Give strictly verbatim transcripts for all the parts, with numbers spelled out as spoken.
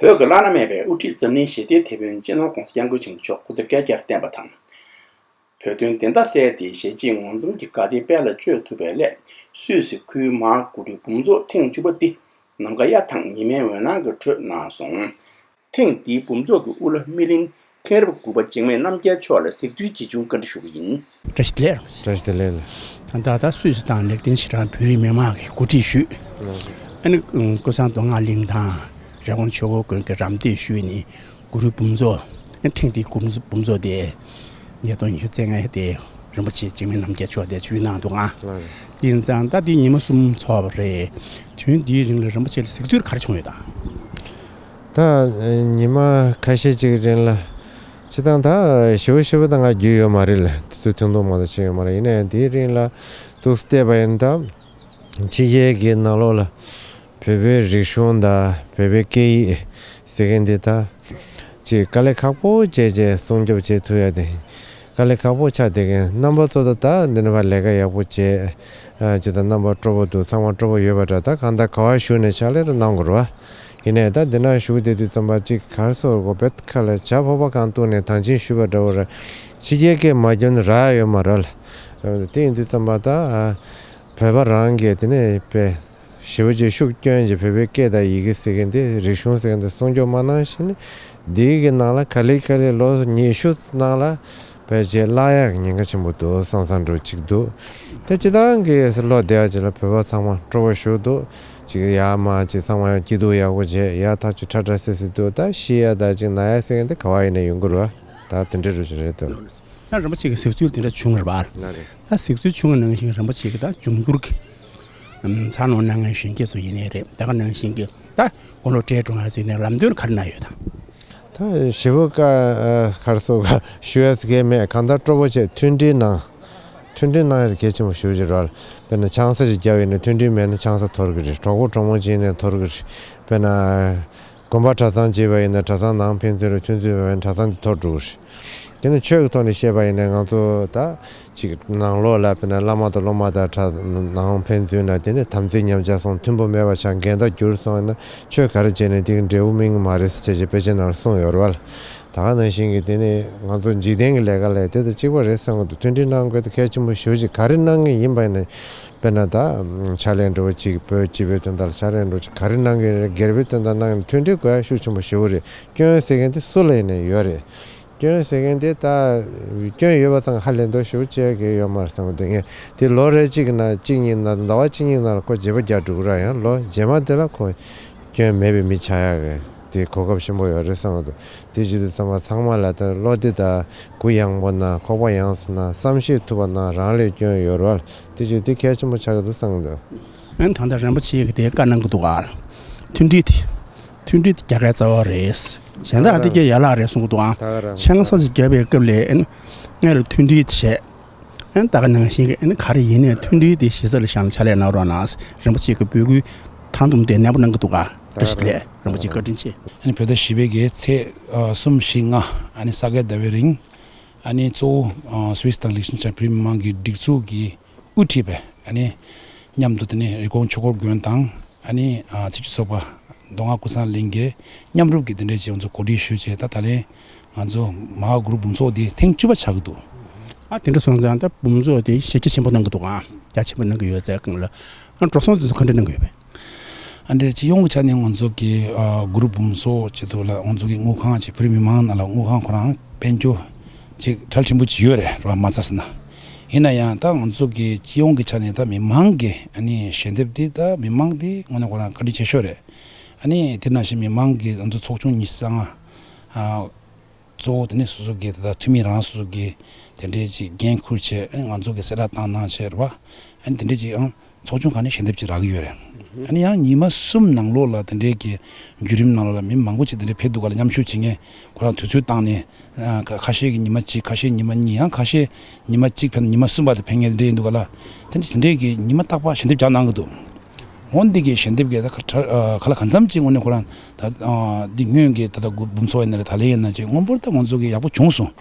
བོད་ཀྱི་བླ་ན་མེད་པའི་དབུ་ཁྲིད་འཛམ་གླིང་ཞི་བདེའི་དེད་དཔོན་སྤྱི་ནོར་༧གོང་ས་༧སྐྱབས་མགོན་ཆེན་པོ་མཆོག་སྐུ་ཚེ་བསྐལ་བརྒྱར་བརྟན་པ་དང་། བོད་དོན་བདེན་མཐའ་གསལ་ཏེ་གཞིས་བྱེས་ངོ་འཛོམས་ཀྱི་དགའ་བདེའི་དཔལ་ལ་སྤྱོད་ཐུབ་པའི་སླད། སུད་སི་ཁུལ་མ་གུ་རུའི་འབུམ་ཚོགས་ཐེངས་བཅུ་པ་འདི་ནམ་མཁའ་གཡའ་དང་ཉི་མའི་འོད་སྣང་གིས་འཕྲོས་གནང་སོང་། ཐེངས་འདིའི་འབུམ་ཚོགས་ཀྱི་དབུ་བླ་སྨིན་གླིང་མཁན་རབས་དགུ་པ་འཇིགས་མེད་རྣམ་རྒྱལ་མཆོག་ལ་གཟིགས་ཚུལ་ཇི་བྱུང་བཀའ་འདྲི་ཞུ་གི་ཡིན། བཀྲ་ཤིས་བདེ་ལེགས། བཀྲ་ཤིས་བདེ་ལེགས། ད་ལྟ་ད་སུད་སི་དང་ལེགས་ལྡན་ཕྱི་རང་བོད་རིགས་མི་མང་གིས་གོ་སྒྲིག་ཞུས། ཨ་ནི་ཀུན་བཟང་མདོ་སྔགས་གླིང་དང་རེབ་གོང་ཆོས་འཁོར་དགོན་གྱི་རམ་འདེགས་ཞུས་ནས་གུ་རུའི་འབུམ་ཚོགས། ཨ་ནི་ཐེངས་འདིའི་འབུམ་འབུམ་ཚོགས་དེ་ཉིས་སྟོང་ཉི་ཤུ་རྩ་ལྔ་དེ་རིན་པོ་ཆེ་འཇིགས་མེད་རྣམ་རྒྱལ་མཆོག་དེ་ཞུས་གནང་འདུག་ཨང་། དེ་ཡིན་ཙང་ད་འདི་ཉི་མ་གསུམ་ཚོགས་པ་རེད། དུས་འདིའི་རིང་ལ་རིན་པོ་ཆེ་ལ་གཟིགས་ཚུལ་ག་རེ་བྱུང་ཡོད་དམ། ད་ཉི་མ་ཁ་ཤས་ཅིག་རིང་ལ་སྤྱིར་བཏང་ད་ཞེ་པོ་ཞེ་པོ་ད་ང་རྒྱུས་ཡོད་མ་རེད་ལ། དུས་ཚོད་ཐུང་ཐུང་མ་གཏོགས་བྱས་ཡོད་མ་རེད། ཡིན་ན་ཡང་དེའི་རིང་ལ་ཏོག་ཙམ་བལྟས་པ་ཡིན་ན་ད་ཕྱི་རྒྱལ་གྱི་ནང་ལོགས་ལ་བོད་པའི་རིག་གཞུང་དང་བོད་པའི་སྐད་ཡིག་ཟེར་མཁན་འདི་ད་ཅིག་དཀའ་ལས་ཁག་པོ་བྱས་བྱས་སྲུང་སྐྱོབ་བྱེད་ཐུབ་ཡ་དེ་དཀའ་ལས་ཁག་པོ་ཆགས་བསྡད་མཁན། རྣམ་པ་ཚོ་ད་ད་འདི་འདྲ་བ་ལས་ཀ་ཡག་པོ་བྱས། ཨ་ཅིག་ད་རྣམ་པ་སྤྲོ་པོ་འདུག་ཚང་མ་སྤྲོ་པོ་ཡོད་པ་འདྲ། ད་གང་ལྟར་ག་བ་བཞུགས་ནས་ཕྱག་ལས་ད་གནང་དགོས་རེད་བ། ཡིན་ནའི་ད་འདི་ན་བཞུགས་བསྡད་དུས་ཙམ་པ་ཅིག་ག་རེ་ཟེར་དགོས། བེད་ཁ་ལ་བྱ་ཕོར་པ་གང་བཏུང་ནས་ཐང་ཆེན་བཞུས་པ་འདྲ་བོ་རེད། ཕྱི་རྒྱལ་སྐད་མ་སྐྱོན་ན་རག་ཡོད་མ་རེད་ལ། དེ་ཡིན་དུས་ཙམ་པ་ད་ཨ་བོད་པ་རང་གིས་དེ་ནས་དཔེ་ཞེ་པོ་ཅིག་ཤུགས་བསྐྱོན་གྱི་བོད་པའི་སྐད་དང་ཡི་གེ་ཟེར་མཁན་དེ། རིག་གཞུང་ཟེར་མཁན་དེ་སྲུང་སྐྱོབ་མ་གནང་བཞིན་ནི་འདི་གི་ནང་ལ་ག་ལེ་ག་ལེ་ལོ་ཉི་ཤུ་ནང་ལ་ཕལ་ཆེར་བརླག་ཡག་གི་ཉེན་ཁ་ཆེན་པོ་འདུག་བསམ་བསམ་འདྲ་ཅིག་འདུག་ད་སྤྱིར་བཏང་གི་ལོ་འདས་པ་ཅིག་ལ་བོད་པ་ཚང་མ་སྤྲོ་པོ་ཞེ་པོ་འདུག་ཅིག་ཡར་མར་ཅིག་ཚང་མ་ཡང་སྐྱིད་སྡུག་ཡག་པོ་བྱས། ཡར་ཐག་ཆོད་ཁྲ་ཁྲ་སིལ་སིལ་འདུག་ད་ཤི་ཡ་ད་ཅིག་ན་ཡ་ཟེར་མཁན་དེ་ག་བ་ཡིན་ན་ཡོང་གི་རེད་བ། ད་དེ་འདྲ་རུ་ཅིག་རེད་འདུག་ད་རིན་པོ་ཆེ་གི་གཟིགས་ཚུལ་དེ་འདྲ་བྱུང་བ་རེད་པ། ད་གཟིགས་ཚུལ་བྱུང་བ་ནང་བཞིན་རིན་པོ་ཆེ་གི་ད་འབྱུང་འགྱུར་གྱི་འཚར་ལོངས་གནང་མཁན་གཞོན་སྐྱེས་ཚོ་ཡིན་ནའི་རེད། ད་ག་ནང་བཞིན་གྱི་ད་དགུང་ལོ་བགྲེས་འགྲོ་མཁན་ཚོ་ཡིན་ནའི་ལམ་སྟོན་ག་རེ་གནང་ཡོད་དམ། ད་ཞེ་པོ་ཀ་ཨ་ག་རེ་ཟེར་དགོས། ཞུ་ཡ་ཟེར་མཁན་མེད། གང་ལྟར་སྤྲོ་པོ་བྱས་མཐུན་སྒྲིལ་གནང་། མཐུན་སྒྲིལ་གནང་ཡ་དེ་གལ་ཆེན་པོ་ཞེ་པོ་ཅིག་རེད་བ། དཔེར་ན་ཆང་ས་ཅིག་བརྒྱབ་ཡོད་ན་མཐུན་སྒྲིལ་མེད་ན་ཆང་ས་འཐོར་གི་རེད། གྲོགས་པོ་གྲོགས་མོ་ཅིག་ཡིན་ན་འཐོར་གི་རེད། དཔེར་ན། དགོན་པ་གྲྭ་ཚང་བྱས་པ་ཡིན་ན་གྲྭ་ཚང་ནང་ཕན་ཚུན་ལ་མཐུན་རྫུས་མེད་པ་ཡིན་ན་གྲྭ་ཚང་དེ་འཐོར་འགྲོ་གི་རེད། དེ་ནི་ཆོས་ཀྱི་ཐོག་ནས་བཤད་པ་ཡིན་ན་ང་ཚོ་ད་ཅིག་ནང་ལོགས་ལ་དཔེར་ན་བླ་མ་དང་སློབ་མ་དང་གྲྭ་ནང་ཕན་ཚུན་ལ་དེ་ནི་དམ་ཚིག་ཉམས་ཆག་སོང་། མཐུན་པོ་མེད་པ་ཆགས། འགལ་ཟླ་གྱུར་སོང་ན་ཆོས་ག་རེ་བྱས་ནས་དེ་གི་འབྲས་བུ་སྨིན་གི་མ་རེད་ཟེར་བྱས་བྱས་དཔེ་ཆའི་ནང་ལ་གསུངས་ཡོད་རེད་བ། ད་ག་ནང་བཞིན་གྱི་དེ་ནི་ང་ཚོ་འཇིག་རྟེན་གྱི་ལས་ཀ་ལས་དེ་དང་གཅིག་པ་རེད་བསམ་གི་འདུག་མཐུན་སྒྲིལ་གནང་དགོས་དེ་གལ་ཆེན་པོ་ཞེ་པོ་ཅིག་ག་རེ་གནང་གི་ཡིན་པ་ཡིན་ན། དཔེར་ན་ད་ཕྱག་ལས་འགྲོ་བ་ཅིག་བོད་སྤྱི་པའི་དོན་དག་ལ་ཕྱག་ལས་འགྲོ་ཅིག་ག་རེ་གནང་གི་ཡིན་ན། སྒེར་པའི་དོན་དག་གནང་གི་ཡིན་ན་མཐུན་སྒྲིལ་དགོས་ཡ་ཤུགས་ཆེན་པོ་ཞེ་པོ་རེད། སྐྱོན་ཟེར་མཁན་དེ་སུ་ལ་ཡིན་ན་ཡོད་རེད། སྐྱོན་ཟེར་མཁན་དེ་ད་སྐྱོན་ཡོད་པ་དང་ཧ་ལས་འདུག་ཞེ་པོ་བྱེད་ཡ་གི་ཡོད་མ་རེད་བསམ་གི་འདུག་ངས་དེ་ལོ་རེ་གཅིག་གི་ནང་གཅིག་གཉིས་ནང་ཟླ་བ་གཅིག་གཉིས་ནང་ལ་ཁོ་བརྗེ་པོ་རྒྱག་འགྲོ་གི་རེད། ཡང་ལོ་རྗེས་མ་དེ་ལ་ཁོ་སྐྱོན་མེད་པའི་མི་ཆགས་ཡག་གི་དེ་གོ་སྐབས་ཆེན་པོ་ཡོད་རེད་བསམ་གི་འདུག་དེ་བྱེད་དུས་ཚང་མ་ཚང་མ་ལ་ད་བློ་བདེ་དང་གུ་ཡངས་པོ་གནང་། ཁོག་པ་ཡངས་སུ་གནང་། བསམ་ཤེས་ཐུབ་པ་གནང་། རང་ལས་སྐྱོན་ཡོད་རེད་བ། དེ་བྱེད་དུས་དེ་གལ་ཆེན་པོ་ཆགས་ཀྱི་འདུག་བསམ་གི་འདུག་ཨན་ད་ལྟ་རིན་པོ་ཆེ་གི་དེ་བཀའ་གནང་གི་འདུག་ག་མཐུན་སྒྲིལ་དེ། མཐུན་སྒྲིལ་དེ་རྒྱལ་ཁའི་རྩ་བ་རེད། གཞན་དག་དེ་གས་ཡན་ལག་རེད་གསུང་གི་འདུག་ཨང་། ད་ག་རང་ཆང་ས་ཞིག་བརྒྱབ་པའི་སྐབས་ལ་ཨན། སྔར་མཐུན་སྒྲིལ་བྱས། ཨན་ད་ག་ནང་བཞིན་གྱི་ཨན་ག་རེ་ཡིན་ནའི་མཐུན་སྒྲིལ་དེ་གཞི་རྩ་ལ་བཞག་ནས་ཕྱག་ལས་གནང་རོགས་གནང་། རིན་པོ་ཆེ་གི་འབོད་སྐུལ་དང་དུམ་དེ་ནན་པོ་གནང་གི་འདུག་ག་བཀྲ་ཤིས་བདེ་ལེགས། རིན་པོ་ཆེ་བཀའ་དྲིན་ཆེ། ཨ་ནི་བོད་ཟླ་བཞི་པའི་གི་ཚེས་ཨ་གསུམ་བཞི་ལྔ་ཨ་ནི་ས་གའི་ཟླ་བའི་རིང་ཨ་ནི་གཙོ་བོ་ཨ་སུད་སི་དང་ལེགས་ཤིང་ཆ་བོད་མི་མང་གི་སྒྲིག་འཛུགས་ཀྱི་དབུ་ཁྲིད་པས་ཨ་ནི་མཉམ་དུ་དེ་ནས་རི་ཀོན་ཆོས་འཁོར་དགོན་དང་ཨ་ནི་ཨ་ཚེས་བཅུ་ཚོགས་པ་མདོ་སྔགས་ཀུན་བཟང་གླིང་གི་མཉམ་རུབ་ཀྱིས་དེ་འདྲའི་ཅིག་ང་ཚོ་གོ་སྒྲིག་ཞུས་བྱས། ད་ད་ལན་ང་ཚོ་མ་ཧཱ་གུ་རུ་འབུམ་ཚོགས་འདི་ཐེངས་བཅུ་པ་ཆགས་ཀྱི་འདུག་ཨ་དེ་འདྲ་སོང་ཙང་ད་འབུམ་ཚོགས་དེ་གཞི་རྒྱ་ཆེན་པོ་གནང་གི་འདུག་ཨ། རྒྱ་ཆེན་པོ་གནང་གི་ཡོད་ཚད་སྒང་ལ་ཨ་འགྲོ་སོང་དེ་ཚོ་ག་འདྲ་གནང་གི་ཡོད་པས། ཨ་འདྲས་སྤྱི་ཡོངས་ཀྱི་ཆ་ནས་ང་ཚོ་གི་ཨ་གུ་རུ་འབུམ་ཚོགས་ཆེད་དུ་ལ་ང་ཚོ་གི་དངུལ་ཁང་ཅིག་བོད་རིགས་མི་མང་ནང་ལ་དངུལ་ཁང་ཁོ་རང་དཔལ་འབྱོར་ཅིག་གྲལ་ཆེན་པོ་ཅིག་ཡོད་རེད་ར་མ་རྩ་ཟེར་ན། ཡིན་ན་ཡང་ད་ང་ཚོ་གི་སྤྱི་ཡོངས་ཀྱི་ཆ་ནས་ད་མི་མང་གི་ཨ་ནི་ཞལ་འདེབས་འདི་ད་མི་མང་འདི་དངོས་གནས་ཁོ་རང་བཀའ་དྲིན་ཆེ་ཤོས་རེད། ཨ་ནི་དེ་ནང་བཞིན་མི་མང་གི་ང་ཚོ་ཚོགས་ཆུང་ཉི་ཤུ་རྩ་ལྔ་ཨ། གཙོ་བོ་དེ་ནི་སོ་སོ་གི་ད་ལྟ་འཐུས་མི་རང་སོ་སོ་གི་དེ་འདྲའི་ཅིག་འགན་འཁུར་བྱས། ཨ་ནི་ང་ཚོ་གི་གསལ་བསྒྲགས་བཏང་གནང་བྱས་རེད་བ། ཨ་ནི་དེ་འདྲའི་ཅིག་ཨང་ཚོགས་ཆུང་ཁག་ནས་ཞལ་འདེབས་ཅིག་རག་གི་ཡོད་རེད། ཨ་ནི་ཡང་ཉི་མ་གསུམ་ནང་ལོགས་ལ་དེ་འདྲའི་གི་བརྒྱུད་རིམ་ནང་ལོགས་ལ་མི་མང་པོ་ཅིག་དེ་འདྲའི་ཕེབས་འདུག་ག་ལ། མཉམ་ཞུགས་བྱེད་མཁན་ཁོ་རང་དུས་ཚོད་བཏང་ནས་ཨ་ཁ་ཁ་ཤས་ཀྱི་ཉི་མ་གཅིག་ཁ་ཤས་ཉི་མ་གཉིས་ཡང་ཁ་ཤས་ཉི་མ་གཅིག་ཕེབས་ན་ཉི་མ་གསུམ་པ་དེ་ཕེབས་མཁན་དེ་འདྲ་ཡིན་འདུག་ག་ལ། དེ་འདྲ་དེ་འདྲའི་གི་ཉི་མ་རྟག་པར་ཞལ་འདེབས་རྒྱག་གནང་གི་འདུག་འོན་ཏེ་གི་ཞལ་འདེབས་གི་ད་ག་ག་ལ་གང་འཚམ་ཅིག་དངོས་གནས་ཁོ་རང་ད་འདི་སྔོན་གི་ད་ལྟ་འབུམ་ཚོགས་ཡིན་ན་རེད། ད་ལན་ཡིན་ན་ཅིག་སྔོན་པོར་ད་ང་ཚོ་གི་ཡག་པོ་བྱུང་སོང་།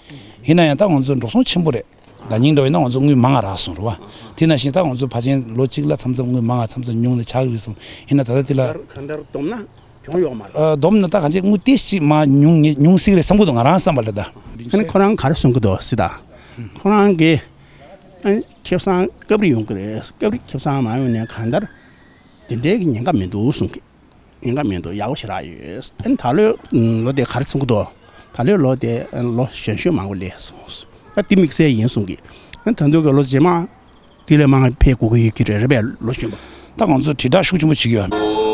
ཡིན་ན་ཡང་ད་ང་ཚོ་འགྲོ་སོང་ཆེན་པོ་རེད། ཟླ་ཉིན་འདྲ་བོ་ཡིན་ན་ང་ཚོ་དངུལ་མང་ང་རག་སོང་རེད་བ། དེ་ནང་བཞིན་ད་ང་ཚོ་ཕལ་ཆེར་ལོ་གཅིག་ལ་མཚམས་མཚམས་དངུལ་མང་ང་མཚམས་མཚམས་ཉུང་ནས་ཆགས་ཀྱི་རེད་སོང་། ཡིན་ན་ད་ལྟ་དེ་ལ་གང་ལྟར་བསྡོམས་ན་ གྱོང་ཡོད་མ་རེད། ཨ། བསྡོམས་ན་ད་ག་ཚད་དངུལ་ཏོག་ཙམ་མར་ཉུང་ཉུང་སྲིད་རེད་བསམ་གྱི་འདུག་ང་རང་བསམ་པ་ལ་ད། ཨ་ནི་ཁོ་རང་ག་རེ་གསུང་གི་འདུག་ཟེར་ད། ཁོ་རང་གིས་ཨ་ནི་ཁེ་བཟང་སྐབས་རེ་ཡོང་གི་རེད། སྐབས་རེ་ཁེ་བཟང་མ་ཡོང་ནས་གང་ལྟར་དེ་འདྲའི་གི་ཉེན་ཁ་མི་འདུག་གསུང་གི། ཉེན་ཁ་མི་འདུག་ཡག་པོ་ཞེ་དྲག་ཡོད། ཨ་ནི་ད་ལོའི་ལོ་དེ་ག་རེ་གསུང་གི་འདུག་ད་ལོའི་ལོ་དེ་ལོ་གཞོན་གཞོན་མང་པོ་སླེབས་སོང་། ད་དེ་དམིགས་བསལ་ཡིན་གསུང་གི། ཨ་ནི་ད་དུང་གི་ལོ་རྗེས་མ་དེ་ལས་མང་བ་ཕེབས་དགོས་ཀྱི་ཡོད་ཀྱི་རེད། རེད་པས། ལོ་གཞོན་པ། ད་ང་ཚོ་དྲིལ་བསྒྲགས་ཤུགས་ཆེན་པོ་བྱེད་ཀྱི་ཡོད།